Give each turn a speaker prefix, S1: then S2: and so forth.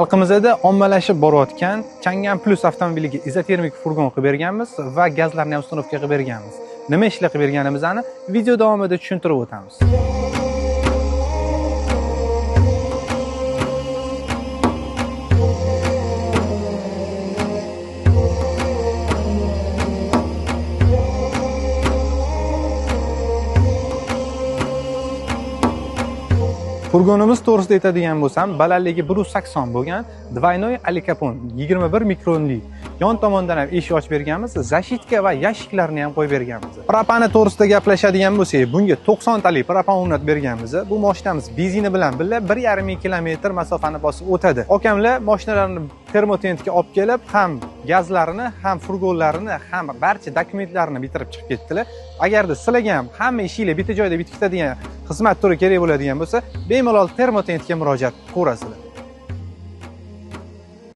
S1: Xalqimizda ommalashib borayotgan Changan Plus avtomobiliga izotermik furgon qilib berganmiz va gazlarni ham установка qilib berganmiz. Nima ishlar qilib berganimizni video davomida tushuntirib o'tamiz. Furgonimiz to'g'risida aytadigan bo'lsam, balandligi 180 bo'lgan, двойной alikapon, 21 mikronli. Yon tomondan ham eshik ochib berganmiz, zashitka va yashiklarni ham qo'yib berganmiz. Propani to'g'risida gaplashadigan bo'lsak, bunga 90 talik propan o'rnatib berganmiz. Bu mashinamiz benzini bilan birga 1,5 ming kilometr masofani bosib o'tadi. Okamlar mashinalarni termotentga olib kelib, ham gazlarini, ham furgonlarini, ham barcha dokumentlarini bitirib chiqib ketdilar. Agarda sizlarga ham hamma ishinglar bitta joyda bitib ketadigan xizmat turi kerak bo'ladigan bo'lsa, bemalol termotentga murojaat qilaverasizlar.